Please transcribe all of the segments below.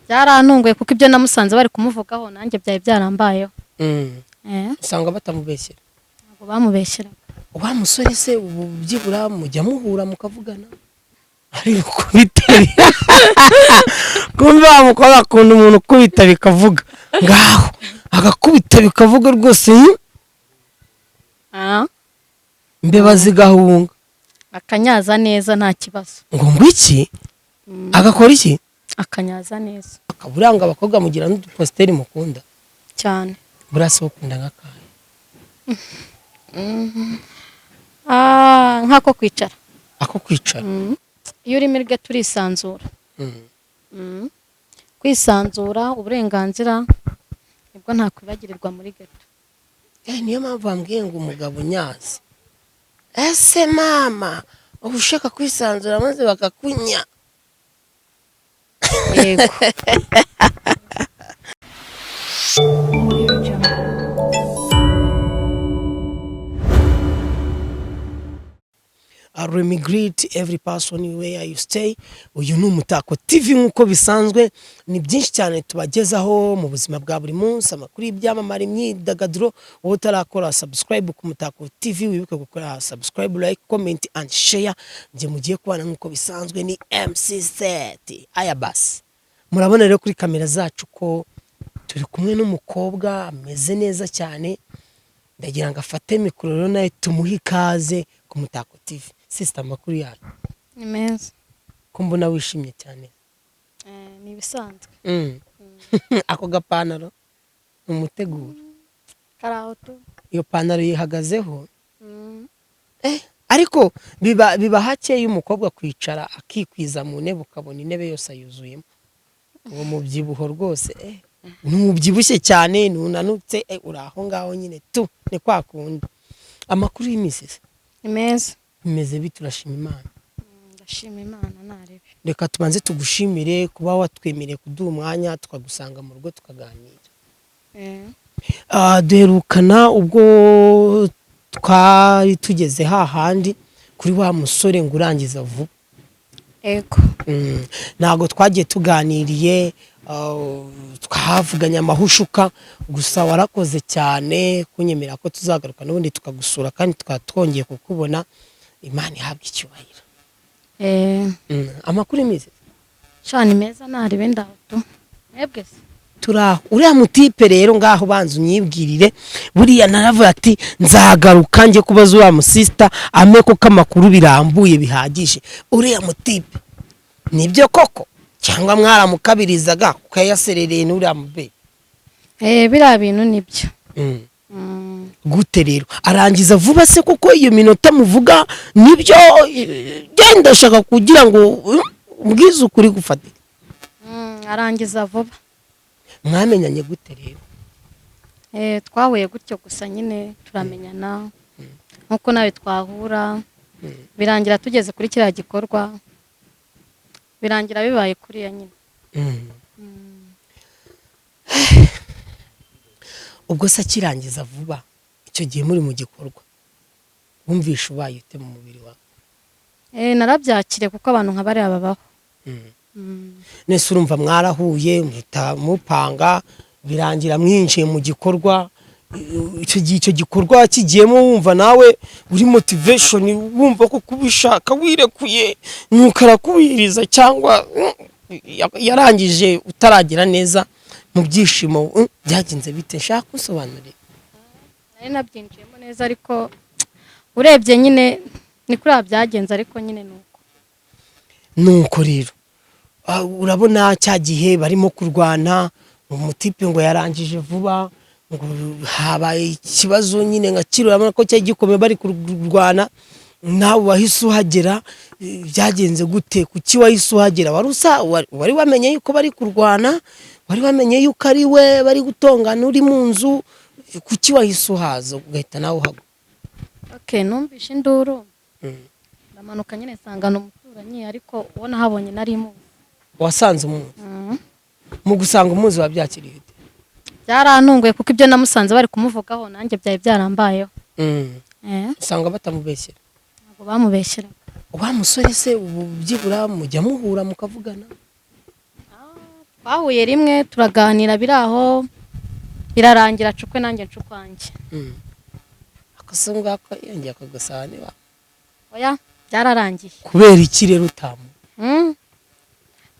Byarantunguye kuko ibyo namusanze bari kumuvugaho nanjye byari byarambayeho. Usanga batamubeshyera. Ntabwo bamubeshyeraga. Wa musore se ubu byibura mujya muhura mukavugana? Ari gukubita, kumva wa mukobwa akunda umuntu ukubita bikavuga, ngaho agakubita bikavuga rwose. Imbeba zigahunga. Akanyaza neza, nta kibazo. Ngo iki? Agakora iki? Akanyaza neza. Buriya ngo abakobwa mugira n'uduposture mukunda. Cyane. Buriya se ukunda nk'akahe? Nk'ako kwicara. Ako kwicara. Iyo uri muri ghetto urisanzura. Kwisanzura, uburenganzira nibwo ntakwibagirirwa muri ghetto. Niyo mpamvu bambwiye ngo umugabo unyaza, ese mama, uba ushaka kwisanzura maze bakakunya? Yego. Audio Jungle. Let me greet every person where you stay. Uyu ni Umutako TV. Nk'uko bisanzwe, ni byinshi cyane tubagezaho mu buzima bwa buri munsi, amakuru y'ibyamamare, imyidagaduro. Wowe utarakora subscribe ku Mutako TV, wibuke gukora subscribe, like, comment and share. Njye mugiye kubana nk'uko bisanzwe ni MC Set. Aya basi, murabona rero kuri kamera zacu ko turi kumwe n'umukobwa ameze neza cyane. Ndagira ngo afate mikoro rero nawe tumuhe ikaze ku Mutako TV. Sister, amakuru yacu? Ni meza. Ko mbona wishimye cyane? Ni ibisanzwe. Ako gapantaro ni umuteguro. Kari aho tu. Iyo pantaro yihagazeho. Ariko biba hakeya umukobwa kwicara akikwiza mu ntebe, ukabona intebe yose ayuzuyemo. Uwo mubyibuho rwose, ntubyibushye cyane, ntunanutse, uri aho ngaho nyine tu, ni kwa kundi. Amakuru y'iminsi se? Ni meza. Bimeze bite? Urashima Imana? Ndashima Imana, narebe. Reka tubanze tugushimire kuba watwemereye kuduha umwanya tukagusanga mu rugo tukaganira. Duherukana ubwo twari tugeze hahandi kuri wa musore ngo urangiza vuba. Ego. Ntabwo twagiye tuganiriye, twavuganye amahushuka gusa. Warakoze cyane kunyemera ko tuzagaruka n'ubundi tukagusura, kandi tukaba twongeye kukubona. Imana ihabwa icyubahiro. Amakuru imeze? Sha, ni meza, narebe, ndaho tu. Mwebwe se? Turaho. Uriya mutipe rero, ngaho banza unyibwirire. Buriya naravuga ati nzagaruka njye kubaza uriya musister ame koko amakuru birambuye bihagije. Uriya mutipe nibyo koko cyangwa mwaramukabirizaga kuko yayaserereye n'uriya mubyeyi? Biriya bintu nibyo. Gute rero arangiza vuba se kuko iyo minota muvuga nibyo? Genda ashaka kugira ngo ubwize ukuri gufatika. Arangiza vuba. Mwamenyanye gute rero? Twahuye gutyo gusa nyine, turamenyana nkuko nawe twahura, birangira tugeze kuri kiriya gikorwa, birangira bibaye kuriya nyine. Ubwo se akirangiza vuba, icyo gihe muri mu gikorwa wumvishe ubaye ute mu mubiri wawe? Narabyakiriye kuko abantu nka bariya babaho. Nese urumva mwarahuye, muhita mupanga, birangira mwinjiye mu gikorwa. Icyo gihe icyo gikorwa kigiyemo, wumva nawe uri motivation, wumva ko kubishaka wirekuye, nuko arakubwiriza, cyangwa yarangije utaragira neza mu byishimo? Byagenze bite? Nshaka kunsobanurira. Nari nabyinjiyemo neza, ariko urebye nyine ni kuriya byagenze, ariko nyine ni uko. Nuko rero, urabona cya gihe barimo kurwana, umutipe ngo yarangije vuba, ngo habaye ikibazo nyine nka kiro, urabona ko cyari gikomeye, bari kurwana, nawe wahise uhagera. Byagenze gute? Kuki wahise uhagera? Wari wamenye yuko bari kurwana? Wari wamenye yuko ari we bari gutongana uri mu nzu? Kuki wahise uhaza ugahita nawe uhagwa? Okay, numvishe induru, ndamanuka nyine, nsanga ni umuturanyi, ariko uwo nahabonye nari muzi. Wasanze umuzi? Mu gusanga umuzi wabyakiriye ute? Byarantunguye kuko ibyo namusanze bari kumuvugaho nanjye byari byarambayeho. Usanga batamubeshyera. Ntabwo bamubeshyeraga. Wa musore se ubu byibura mujya muhura mukavugana? Twahuye rimwe, turaganira, biri aho birarangira, cukwe nanjye ncukwanjye. Ako ngako yongeye kugusaba niba? Oya, byararangiye. Kubera iki rero utamu?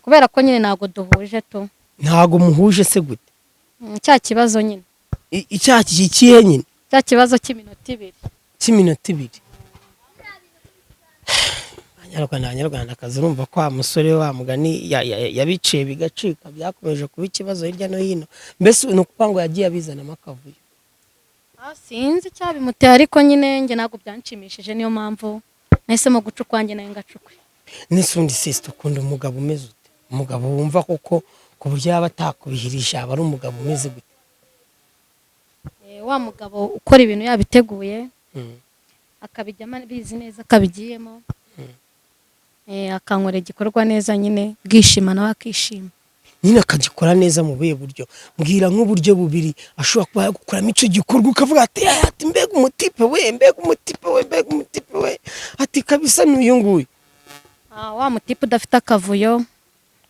Kubera ko nyine ntabwo duhuje tu. Ntabwo muhuje se gute? Cya kibazo nyine. Icyaha kikihe nyine? Cya kibazo cy'iminota 2. Cy'iminota 2. Abanyarwanda, abanyarwandakazi, urumva ko wa musore wa mugani yabiciye bigacika, byakomeje kuba ikibazo hirya no hino. Mbese ni ukuvuga ngo yagiye abizanamo akavuyo? Sinzi icyabimuteye, ariko nyine njye ntabwo byanshimishije, niyo mpamvu nahisemo guca ukwanjye nawe ngacukwe. N'isundi sister, ukunda umugabo umeze ute? Umugabo wumva koko ku buryo yaba atakubihirije, aba ari umugabo umeze gute? Wa mugabo ukora ibintu yabiteguye, akabijyamo abizi neza akabigiyemo, akankorera igikorwa neza nyine, bwishima nawe akishima. Nyine akagikora neza mu buhe buryo? Mbwira nk'uburyo bubiri ashobora kuba yagukoramo icyo gikorwa ukavuga ati: "Ah, ati mbega umutipe we, mbega umutipe we, mbega umutipe we," ati kabisa n'uyu nguyu. Wa mutipe udafite akavuyo,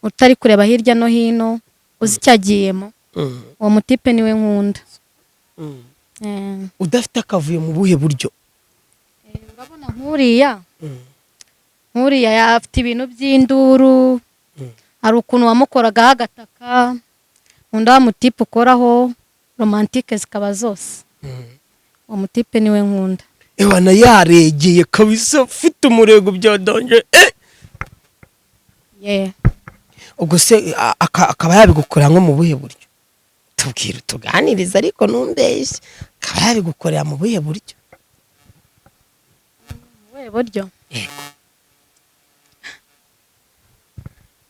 utari kureba hirya no hino, uzi icyo agiyemo, uwo mutipe niwe nkunda. Udafite akavuyo mu buhe buryo? Urabona nk'uriya afite ibintu by'induru, hari ukuntu wamukoragaho agataka. Nkunda wa mutipe ukoraho romantique zikaba zose. Uwo mutipe niwe nkunda. Ewana, yaregeye kabisa, ufite umurego bya danger. Yeah. Ubwo se akaba yabigukorera nko mu buhe buryo? Tubwire, tuganirize, ariko ntumbeshye, akaba yabigukorera mu buhe buryo? Ubuhe buryo? Yego.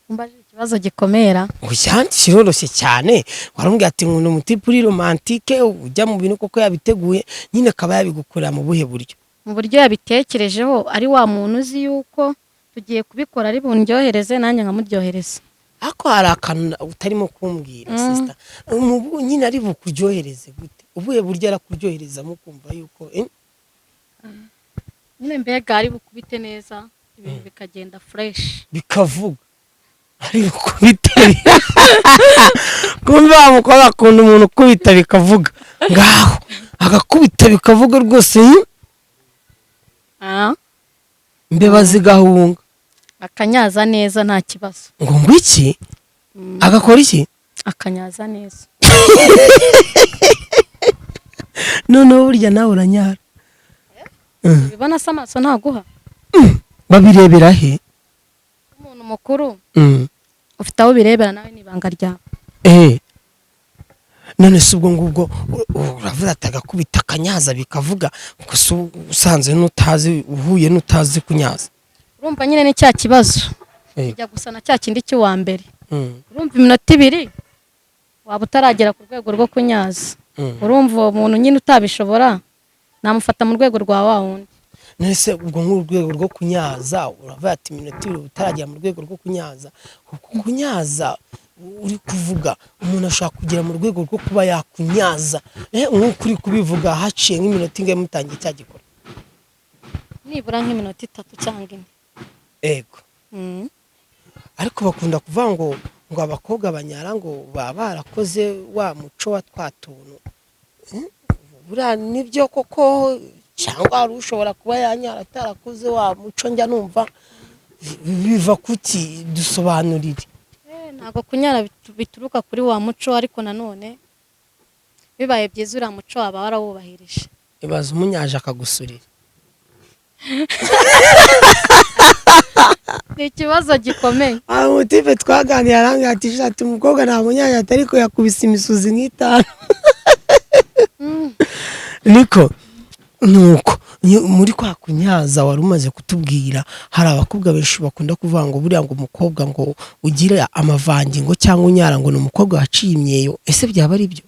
Umbajije ikibazo gikomera. Oya, kiroroshye cyane. Waramubwira ati nkunda umutipe uri romantique, ujya mu bintu koko yabiteguye. Nyine akaba yabigukorera mu buhe buryo? Mu buryo yabitekerejeho, ari wa muntu uzi yuko tugiye kubikora ari bundyohereze, nanjye nkamuryohereza. Ariko hari akantu utarimo kumbwira, sister. Nyine ari bukuryohereze gute? Ubuhe buryo arakuryoherezamo ukumva yuko Nyine mbega ari bukubite neza, ibintu bikagenda fresh. Bikavuga ari bukubite. Kumva wa mukobwa akunda umuntu ukubita bikavuga. Ngaho agakubita bikavuga rwose, Imbeba zigahunga. Akanyaza neza, nta kibazo. Ngo iki? Agakora iki? Akanyaza neza. Noneho burya nawe uranyara? Ubibona se, amaso ntaguha? Babirebera he? Umuntu mukuru, ufite aho ubirebera nawe, ni ibanga ryawe. None se ubwo ngubwo uravuga ati agakubita akanyaza bikavuga gusa, usanze n'utazi, uhuye n'utazi kunyaza? Urumva nyine ni cya kibazo kijya gusa na cya kindi cy'uwa mbere. Urumva iminota 2 waba utaragera ku rwego rwo kunyaza. Urumva uwo muntu nyine utabishobora, namufata mu rwego rwa wa wundi. None se ubwo nk'urwego rwo kunyaza, uravuga ati iminota 2 utaragera mu rwego rwo kunyaza. Uku kunyaza uri kuvuga, umuntu ashobora kugera mu rwego rwo kuba yakunyaza, nk'uko uri kubivuga, haciye nk'iminota ingahe mutangiye cya gikorwa? Nibura nk'iminota 3 cyangwa 4. Ego. Ariko bakunda kuvuga ngo abakobwa banyara ngo baba barakoze wa muco wa twa tuntu. Buriya nibyo koko, cyangwa hari ushobora kuba yanyara atarakoze wa muco? Njya numva biva kuki? Dusobanurire. Ntabwo kunyara bituruka kuri wa muco, ariko nanone bibaye byiza uriya muco waba warawubahirije. Ibaza umunyaje akagusurira. Ni ikibazo gikomeye. Umutipe twaganiriye arambwira ati shati umukobwa nta munyaje ati ariko yakubise imisuzi nk'itanu. Niko nuko muri kwa kunyaza wari umaze kutubwira, hari abakobwa benshi bakunda kuvuga ngo buriya ngo umukobwa ngo ugira amavangingo cyangwa unyara ngo ni umukobwa waciye imyeyo. Ese byaba ari byo?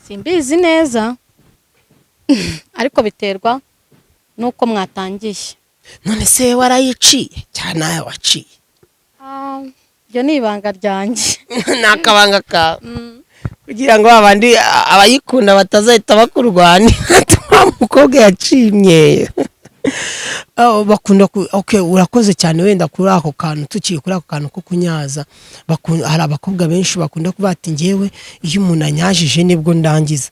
Simbizi neza, ariko biterwa n'uko mwatangiye. None se warayiciye cyane nawe waciye? Iryo ni ibanga ryanjye. Ni akabanga kawe kugira ngo abandi abayikunda batazahita bakurwanya, wa mukobwa yaciye imyeyo. Ah, bakunda ku, okay, urakoze cyane. Wenda kuri ako kantu, tukiri kuri ako kantu ko kunyaza, hari abakobwa benshi bakunda kuvuga ati: "Ngewe iyo umuntu anyajije nibwo ndangiza."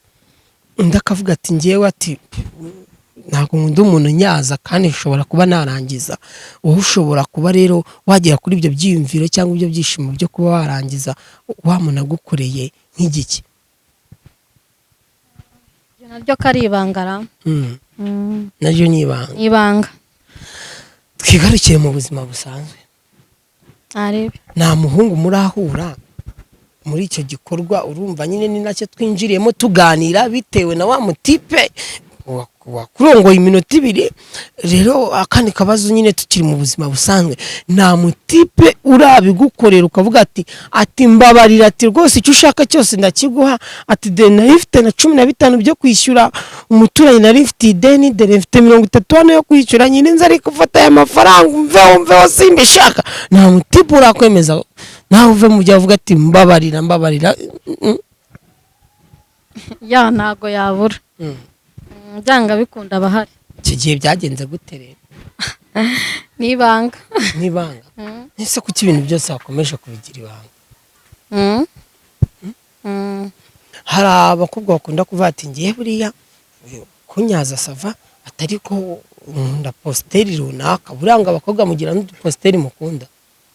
Undi akavuga ati: "Ngewe," ati, "ntabwo nkunda umuntu unyaza kandi nshobora kuba narangiza." Wowe ushobora kuba rero wagera kuri ibyo byiyumviro cyangwa ibyo byishimo byo kuba warangiza wa muntu agukoreye nk'igiki? Ibyo naryo ko ari ibanga ra. Naryo ni ibanga. Ni ibanga. Twigarukire mu buzima busanzwe. Ntarebe. Nta muhungu murahura muri icyo gikorwa? Urumva nyine ni nacyo twinjiriyemo tuganira, bitewe na wa mutipe wakurongoye iminota 2. Rero akandi kabazo nyine, tukiri mu buzima busanzwe, nta mutipe urabigukorera ukavuga ati: "Mbabarira," ati, "rwose icyo ushaka cyose ndakiguha," ati, "dore nari mfite na 15 byo kwishyura umuturanyi nari mfite ideni, dore mfite 30 hano yo kwishyura nyine, nzi ariko ufata aya mafaranga umveho, umveho, simbishaka"? Nta mutipe urakwemeza nawe uve mu byo avuga ati: "Mbabarira, mbabarira"? Ya, ntago yabura. Byanga bikunda abahari. Icyo gihe byagenze gute rero? Ni ibanga. N'ibanga. Ese kuki ibintu byose wakomeje kubigira ibanga? Hari abakobwa bakunda kuvuga ati: "Ngiye buriya kunyaza ça va, atari ko nkunda posture runaka." Buriya ngo abakobwa mugira n'uduposture mukunda.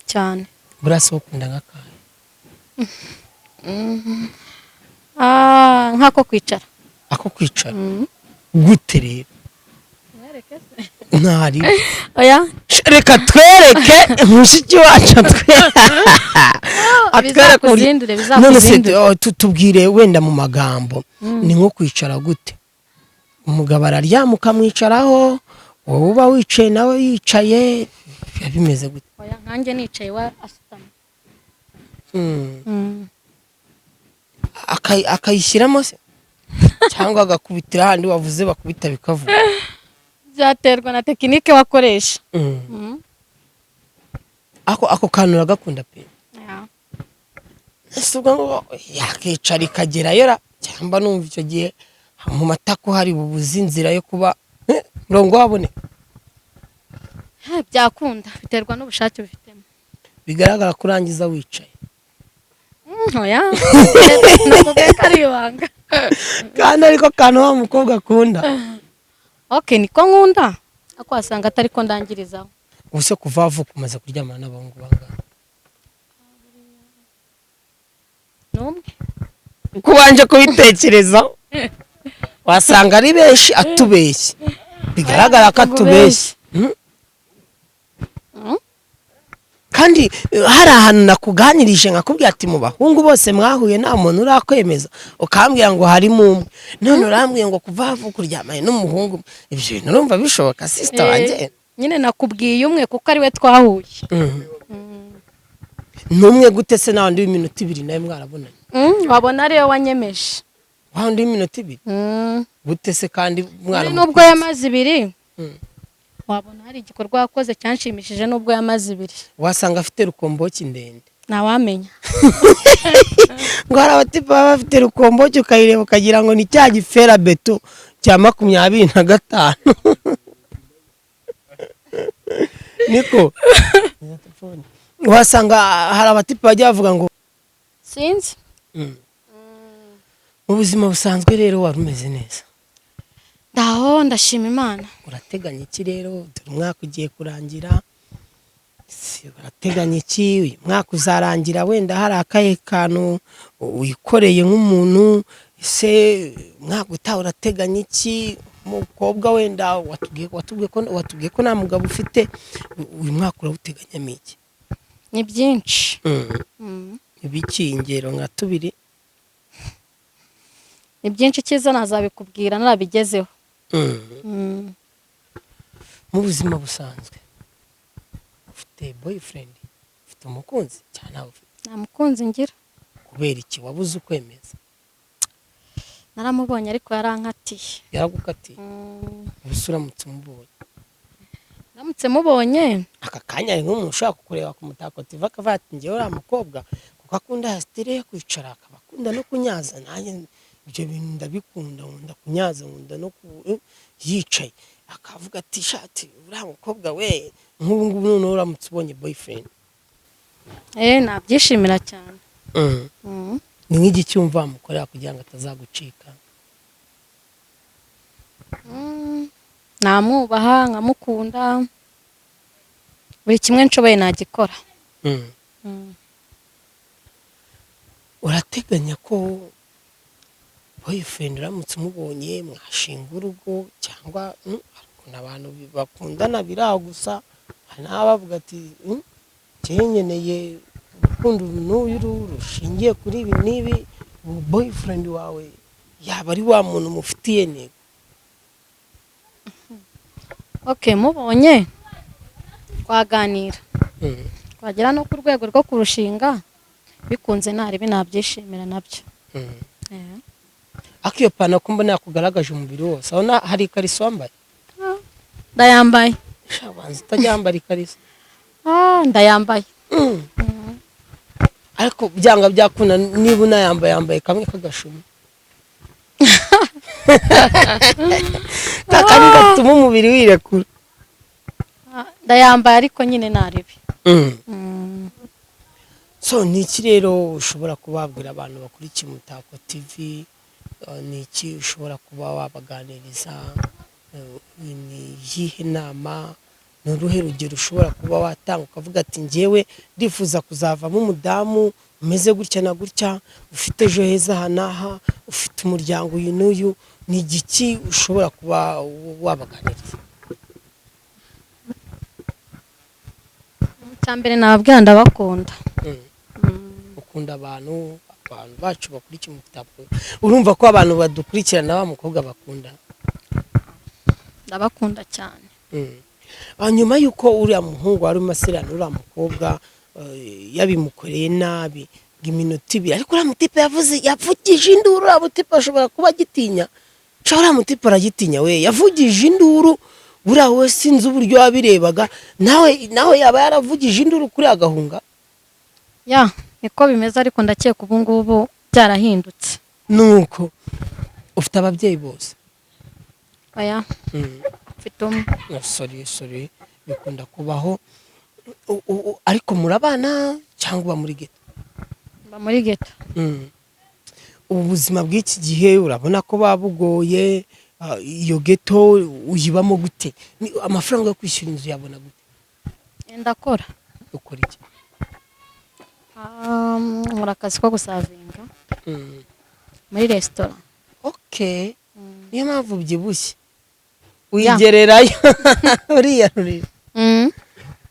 Cyane. Buriya se ukunda nk'akahe? Ah, nk'ako kwicara. Ako kwicara gute rero? Ntari. Oya. Reka twereke mushiki wacu, atwereke. Bizakuzindure. None se Bizakuzindure. oh, tubwire wenda mu magambo, ni nko kwicara gute? Umugabo araryama ukamwicaraho, wowe uba wicaye nawe yicaye, biba bimeze gute? Oya, nkanjye nicaye, we asutamye. Akayishyiramo se cyangwa agakubitira ahandi wavuze bakubita bikavuga? Byaterwa na technique wakoresha. Ako kantu uragakunda pe? Yeah. Ese ubwo ngo yakicara ikagerayo ra, cyangwa numva icyo gihe mu matako hari bubuze inzira yo kuba murongo waboneka? Byakunda, biterwa n'ubushake bifitemo. Bigaragara ko urangiza wicaye. Oya, nakubwiye ko ari ibanga. Kandi ariko kantu wa mukobwa akunda. Okay, niko nkunda, ariko wasanga atari ko ndangirizaho. Ubu se kuva wavuka umaze kuryamana n'abahungu bangahe? N'umwe. Kubanje kubitekerezaho, wasanga ari benshi atubeshye. Bigaragara ko atubeshye. Kandi hari ahantu nakuganirije nkakubwira ati: "Mu bahungu bose mwahuye nta muntu urakwemeza," ukambwira ngo harimo umwe. None urambwiye ngo kuva wavuka uryamanye n'umuhungu umwe. Ibyo bintu urumva bishoboka, sister wanjye? Nyine nakubwiye umwe kuko ari we twahuye. N'umwe gute se, nawe w'iminota 2 nawe mwarabonanye? Wabona ariwe wanyemeje. Wa wundi w'iminota 2? Gute se kandi Muri nubwo yamaze 2, wabona hari igikorwa yakoze cyanshimishije nubwo yamaze 2. Wasanga afite rukomboki ndende. Ntawamenya. Ngo hari abatipe baba bafite rukomboki, ukayireba ukagira ngo ni cya gifera beto cya 25. Niko wasanga hari abatipe bajya bavuga ngo Sinzi. Mu buzima busanzwe rero wari umeze neza? Ndaho, ndashima Imana. Urateganya iki rero? Dore umwaka ugiye kurangira. Si, urateganya iki? Uyu mwaka uzarangira wenda hari akahe kantu wikoreye nk'umuntu? Ese umwaka utaha urateganya iki? Umukobwa wenda watubwiye ko nta mugabo ufite, uyu mwaka urawuteganyamo iki? Ni byinshi. Ibiki? Ingero nka tubiri. Ni byinshi, icyiza nazabikubwira narabigezeho. Mu buzima busanzwe ufite boyfriend, ufite umukunzi cyangwa ntawe ufite? Nta mukunzi ngira. Kubera iki? Wabuze ukwemeza? Naramubonye ariko yarankatiye. Yaragukatiye? Ubuse uramutse umubonye? Ndamutse mubonye? Aka kanya hari nk'umuntu ushobora kukureba ku Mutako TV akavuga ati: "Njyewe uriya mukobwa kuko akunda style yo kwicara, akaba akunda no kunyaza, nanjye ibyo bintu ndabikunda, nkunda kunyaza, nkunda no ku yicaye." Akavuga ati: "Shati uriya mukobwa we." Nk'ubu ngubu noneho uramutse ubonye boyfriend? Nabyishimira cyane. Ni nk'igiki wumva wamukorera kugira ngo atazagucika? Namwubaha, nkamukunda, buri kimwe nshoboye nagikora. Urateganya ko boyfriend uramutse umubonye mwashinga urugo, cyangwa hari ukuntu abantu bakundana biri aho gusa, hari n'abavuga ati: "Njyewe nkeneye urukundo uru n'uyu rushingiye kuri ibi n'ibi"? Ubu boyfriend wawe yaba ari wa muntu mufitiye intego? Okay, mubonye twaganira, twagera no ku rwego rwo kurushinga, bikunze ntaribi, nabyishimira nabyo. Ariko iyo pantaro ko mbona yakugaragaje umubiri wose, aho hari ikariso wambaye? Ndayambaye. Sha, banza utajya wambara ikariso. Ah, ndayambaye. Ariko byanga byakunda, niba unayambaye, yambaye kamwe k'agashumi kakandi gatuma umubiri wirekura. Ah, ndayambaye, ariko nyine ntaribi. So ni iki rero ushobora kuba wabwira abantu bakurikiye Umutako TV? Ni iki ushobora kuba wabaganiriza? Ni iyihe nama, ni uruhe rugero ushobora kuba watanga ukavuga ati: "Ngewe ndifuza kuzavamo umudamu umeze gutya na gutya, ufite ejo heza aha n'aha, ufite umuryango uyu n'uyu"? Ni igiki ushobora kuba wabaganiriza? Icya mbere nababwira, ndabakunda. Ukunda abantu bacu bakurikiye Umutako. Urumva ko abantu badukurikirana, wa mukobwa bakunda. Ndabakunda cyane. Nyuma y'uko uriya muhungu wari urimo asererana uriya mukobwa, yabimukoreye nabi ngo iminota 2, ariko uriya mutipe yavuze, yavugije induru. Uriya mutipe ashobora kuba agitinya. Sha, uriya mutipe aragitinya we, yavugije induru. Buriya we sinzi uburyo wabirebaga, nawe yaba yaravugije induru kuri agahunga. Ya, niko bimeze, ariko ndakeka ubu ngubu byarahindutse. Nuko ufite ababyeyi bose? Oya. Mfite umwe. No, sorry, sorry, bikunda kubaho. Ariko murabana cyangwa uba muri ghetto? Mba muri ghetto. Ubu buzima bw'iki gihe urabona ko buba bugoye. Iyo ghetto uyibamo gute? Amafaranga yo kwishyura inzu yabona gute? Ndakora. Ukora iki? Nkora akazi ko gusavinga muri resitora. Okay, niyo mpamvu ubyibushye, wigererayo uriyarurira.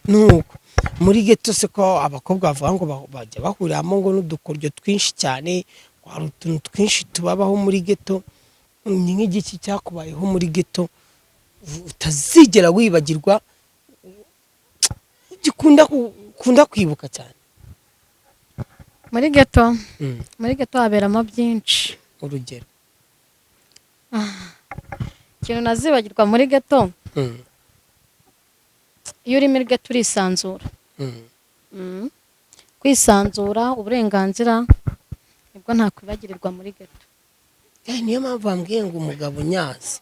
Nuko muri ghetto se ko abakobwa bavuga ngo bajya bahuriramo ngo n'udukoryo twinshi cyane, ngo hari utuntu twinshi tubabaho muri ghetto, ni nk'igiki cyakubayeho muri ghetto utazigera wibagirwa, gikunda ukunda kwibuka cyane? Muri ghetto? Muri ghetto haberamo byinshi. Urugero? Ikintu nazibagirwa muri ghetto, iyo uri muri ghetto urisanzura. Kwisanzura, uburenganzira, nibwo ntakwibagirirwa muri ghetto. Niyo mpamvu bambwiye ngo umugabo unyaza,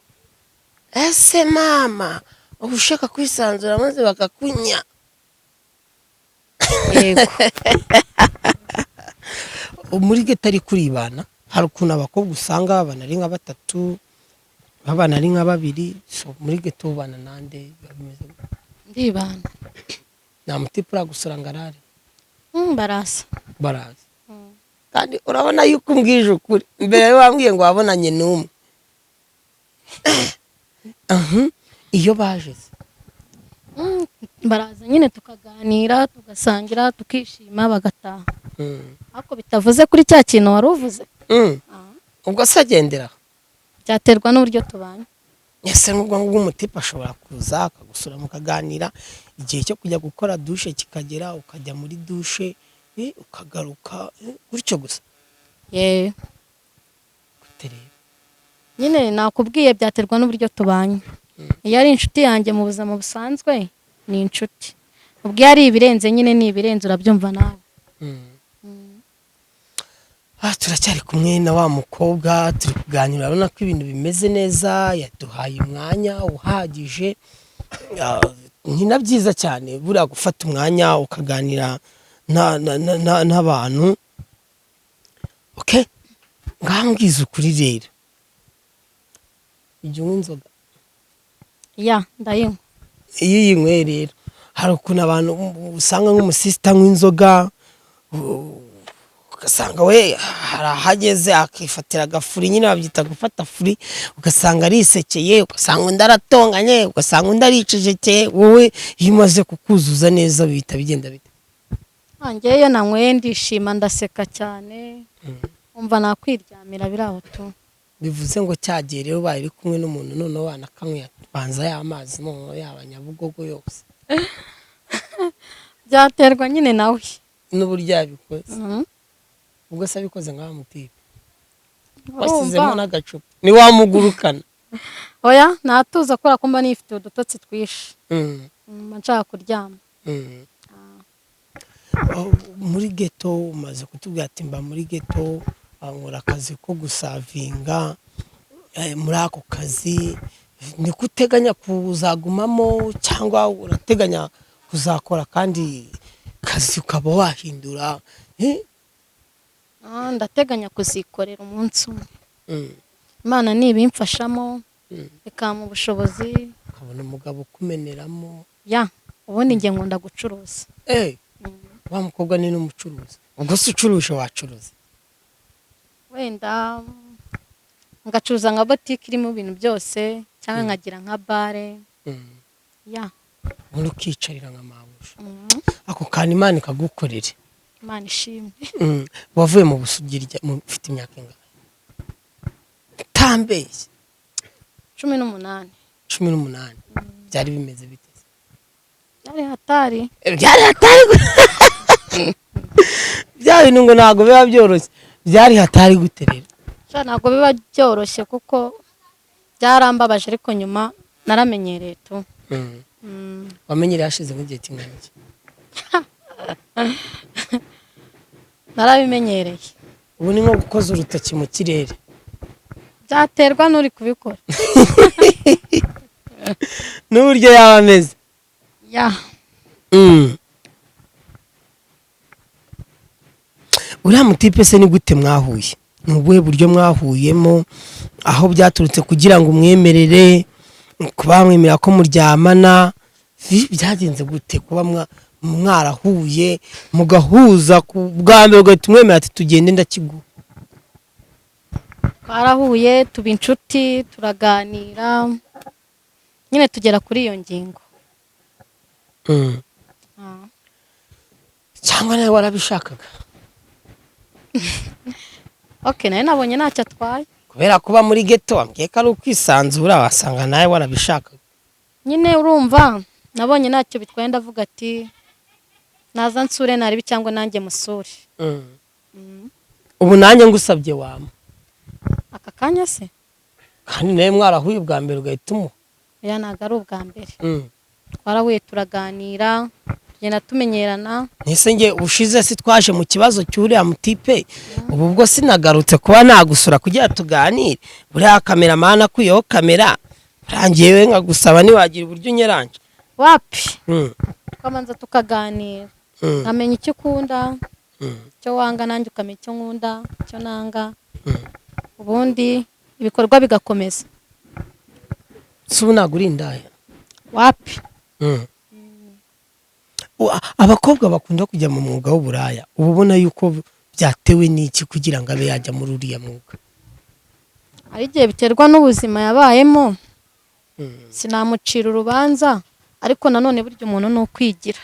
ese mama, uba ushaka kwisanzura maze bakakunya? Yego. Muri ghetto ari kuribana, hari ukuntu abakobwa usanga babana ari nka batatu, babana ari nka babiri. So muri ghetto ubana nande, biba bimeze gute? Ndibana. Nta mutipe uragusura ngo arare? Barasa. Baraza. Kandi urabona yuko umbwije ukuri, mbere wambwiye ngo wabonanye n'umwe. Iyo baje se? Baraza nyine, tukaganira, tugasangira, tukishima, bagataha. Ariko bitavuze kuri cya kintu wari uvuze. Ubwo se agendera aho? Byaterwa n'uburyo tubanye. Ese nk'ubwo ngubwo umutipe ashobora kuza akagusura, mukaganira, igihe cyo kujya gukora douche kikagera, ukajya muri douche, ukagaruka, gutyo gusa? Yewe. Gute rero? Nyine nakubwiye, byaterwa n'uburyo tubanye. Iyo ari inshuti yanjye mu buzima busanzwe, ni inshuti. Ubwo iyo ari ibirenze nyine ni ibirenze, urabyumva nawe. Turacyari kumwe na wa mukobwa, turi kuganira, urabona ko ibintu bimeze neza, yaduhaye umwanya uhagije. Ni na byiza cyane buriya gufata umwanya ukaganira n'abantu. Okay, ngambwiza ukuri rero, ujya unywa inzoga? Ya, ndayinywa. Iyo uyinyweye rero, hari ukuntu abantu usanga nk'umusisita anywa inzoga, ugasanga we hari ahageze akifatira agafuri, nyine babyita gufata furi, ugasanga arisekeye, ugasanga undi aratonganye, ugasanga undi aricecekeye. Wowe iyo umaze kukuzuza neza bihita bigenda bite? Njyewe iyo nanyweye ndishima, ndaseka cyane, umva nakwiryamira biri aho tu. Bivuze ngo cyagiye rero ubaye uri kumwe n'umuntu, noneho wanakanyweye, banza ya mazi, noneho yaba Nyabugogo yose. Byaterwa nyine nawe. N'uburyo yabikoze. Ubwo se abikoze nka mutipe wasizemo Urumva? n'agacupa, ntiwamugurukana? Oya, natuza kubera ko mba nifitiye udutotsi twinshi. Mba nshaka kuryama. Oh, muri ghetto umaze kutubwira ati mba muri ghetto, nkora akazi ko gusavinga. Muri ako kazi niko uteganya kuzagumamo, cyangwa urateganya kuzakora kandi kazi ukaba wahindura? Ndateganya kuzikorera umunsi umwe, Imana nibimfashamo, ikampa ubushobozi. Ukabona umugabo ukumeneramo. Ya, ubundi njye nkunda gucuruza. Wa mukobwa ni n'umucuruzi. Ubwo se ucuruje wacuruza? Wenda ngacuruza nka botike irimo ibintu byose, cyangwa nkagira nka bare. Ya. Ubundi ukicarira nka mabuja. Ako kantu Imana ikagukorere. Imana ishimwe. Wavuye mu busugi ufite imyaka ingana utambeshye? 18. 18. Byari bimeze bite? Byari hatari. Byari hatari bya bintu ngo ntabwo biba byoroshye. Byari hatari gute rero? Sha, ntabwo biba byoroshye kuko byarambabaje, ariko nyuma naramenyereye tu. Wamenyereye hashize nk'igihe kingana iki? Narabimenyereye. Ubu ni nko gukoza urutoki mu kirere. Byaterwa n'uri kubikora. N'uburyo yaba ameze. Ya. Uriya mutipe se ni gute mwahuye? Ni ubuhe buryo mwahuyemo, aho byaturutse kugira ngo umwemerere kuba mwemera ko muryamana? Byagenze gute kuba mwarahuye, mugahuza ku bwa mbere, ugahita umwemera ati tugende ndakiguha? Twarahuye, tuba inshuti, turaganira nyine, tugera kuri iyo ngingo. Cyangwa nawe warabishakaga? Okay, nawe nabonye ntacyo atwaye. Kubera kuba muri ghetto wambwiye ko ari ukwisanzura, wasanga nawe warabishakaga. Nyine urumva nabonye ntacyo bitwaye, ndavuga ati naza nsure naribi cyangwa nanjye musure. Ubu nanjye ngusabye wama? Aka kanya se? Kandi nawe mwarahuye ubwa mbere ugahita umuha. Oya, ntabwo ari ubwa mbere. Twarahuye, turaganira, tugenda tumenyerana. Ese njye ubushize si twaje mu kibazo cy'uriya mutipe? Ubu bwo sinagarutse kuba nagusura kugira tuganire? Buriya cameraman akuyeho kamera, urangiye we nkagusaba, ntiwagira uburyo unyeranje? Wapi. Tukabanza tukaganira, nkamenya icyo ukunda, icyo wanga, nanjye ukamenya icyo nkunda, icyo nanga, ubundi ibikorwa bigakomeza. Si ubu ntabwo uri indaya? Wapi. Abakobwa bakunda kujya mu mwuga w'uburaya, uba ubona yuko byatewe n'iki kugira ngo abe yajya muri uriya mwuga? Hari igihe biterwa n'ubuzima yabayemo. Sinamucira urubanza, ariko nanone burya umuntu ni ukwigira.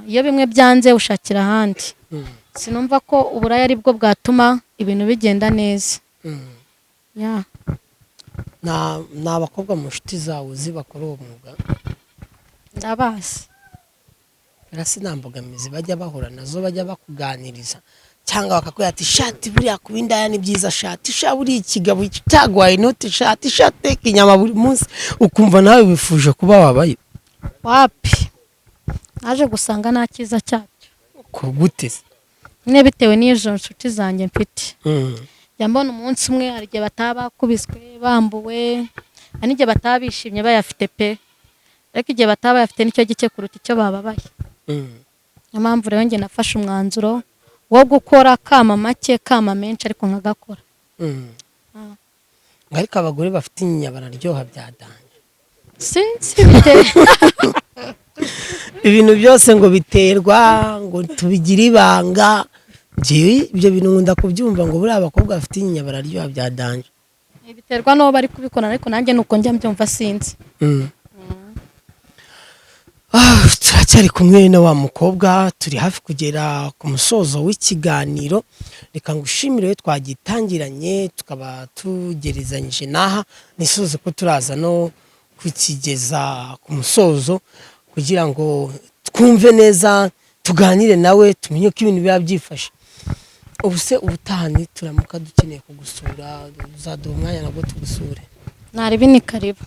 Iyo bimwe byanze ushakira ahandi. Sinumva ko uburaya ari bwo bwatuma ibintu bigenda neza. Ya. Ni abakobwa mu nshuti zawe uzi bakora uwo mwuga? Ndabazi. Rasi nta mbogamizi bajya bahura nazo, bajya bakuganiriza cyangwa bakakubwira ati shati buriya kuba indaya ni byiza, shati sha buriya ikigabo cyaguhaye inoti, shati sha teka inyama buri munsi, ukumva nawe wifuje kuba wabayo? Wapi, naje gusanga nta cyiza cyabyo. Ku gute se? Nyine bitewe n'izo nshuti zanjye mfite, njya mbona umunsi umwe hari igihe bataba bakubiswe, bambuwe, hari n'igihe bataba bishimye bayafite pe, ariko igihe bataba bayafite nicyo gike kuruta icyo bababaye. Niyo mpamvu rero njye nafashe umwanzuro wo gukora, kama make kama menshi, ariko nkagakora. Ariko abagore bafite inyinya bararyoha bya danger. Sinzi bitewe. Ibintu byose ngo biterwa ngo tubigire ibanga. Njyewe ibyo bintu nkunda kubyumva, ngo buriya abakobwa bafite inyinya bararyoha bya danger. Biterwa n'uwo bari kubikora, ariko nanjye nuko njya mbyumva, sinzi. Turacyari kumwe na wa mukobwa, turi hafi kugera ku musozo w'ikiganiro. Reka ngushimire we twagitangiranye tukaba tugerezanyije n'aha, nisoze ko turaza no kukigeza ku musozo kugira ngo twumve neza, tuganire nawe, tumenye uko ibintu biba byifashe. Ubu se ubutaha turamuka dukeneye kugusura, uzaduha umwanya nabwo tugusure? Naribi, ni karibu.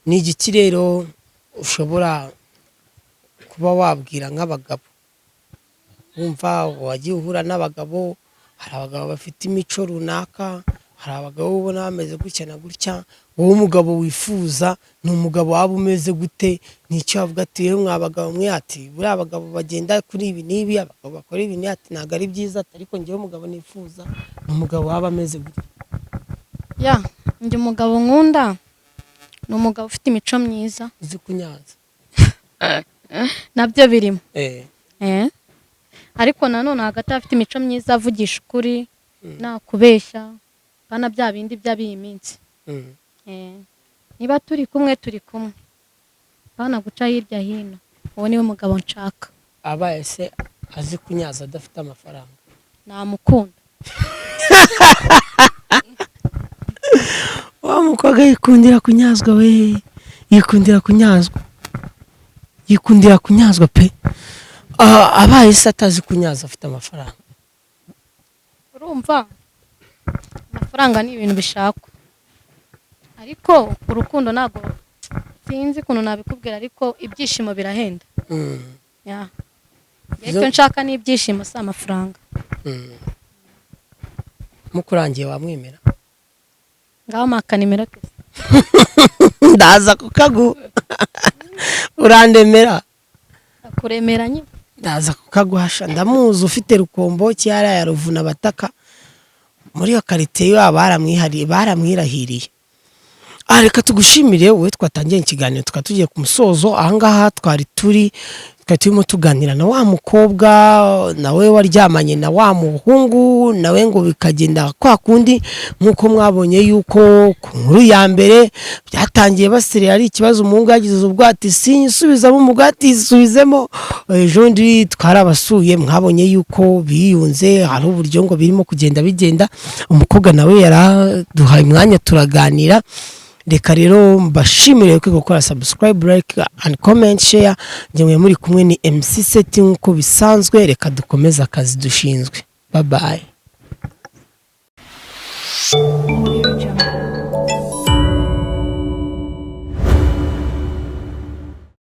Ni igiki rero ushobora kuba wabwira nk'abagabo wumva wagiye uhura n'abagabo? Hari abagabo bafite imico runaka, hari abagabo ubona bameze gutya na gutya. Wowe umugabo wifuza ni umugabo waba umeze gute? Ni icyo wavuga ati: "Yewe mwa bagabo mwe," ati, "buriya abagabo bagenda kuri ibi n'ibi, abagabo bakora ibi n'ibi," ati, "ntabwo ari byiza," ati, "ariko njyewe umugabo nifuza ni umugabo waba ameze gutya." Ya, njye umugabo nkunda ni umugabo ufite imico myiza. Uzi kunyaza? Nabyo birimo. Ariko nanone hagati afite imico myiza, avugisha ukuri, nta kubeshya, bana bya bindi by'ab'iyi minsi. Niba turi kumwe, turi kumwe, bana guca hirya hino. Uwo niwe mugabo nshaka. Abaye se azi kunyaza adafite amafaranga? Namukunda. Wa mukobwa yikundira kunyazwa we, yikundira kunyazwa, yikundira kunyazwa pe. Abaye se atazi kunyaza afite amafaranga? Urumva, amafaranga ni ibintu bishakwa, ariko urukundo ntabwo, sinzi ukuntu nabikubwira, ariko ibyishimo birahenda. Ya. Icyo nshaka ni ibyishimo, si amafaranga. Mukurangiye wamwemera? Ngaho maka nimero ke. Ndaza kukaguha, urandemera? Akuremera nyine. Ndaza kukaguhasha. Ndamuzi ufite rukombo cyara ya Ruvuna bataka muri iyo quartier yabo, baramwihariye, baramwirahiriye. Reka tugushimire wowe twatangiye ikiganiro, tukaba tugiye ku musozo. Ahangaha twari turi, twari turimo tuganira na wa mukobwa nawe waryamanye na wa muhungu, nawe ngo bikagenda kwa kundi, nk'uko mwabonye yuko ku nkuru ya mbere byatangiye baserera, ari ikibazo umuhungu yagize ubwo ati sinyisubizamo, umugore ati isubizemo. Ejo bundi twarabasuye, mwabonye yuko biyunze, hari uburyo ngo birimo kugenda bigenda. Umukobwa nawe yaraduhaye umwanya turaganira. Reka rero mbashimire kwiga gukora subscribe, like and comment, share. Njye muri kumwe ni MC Seti nk'uko bisanzwe. Reka dukomeze akazi dushinzwe. Bye bye. Audio.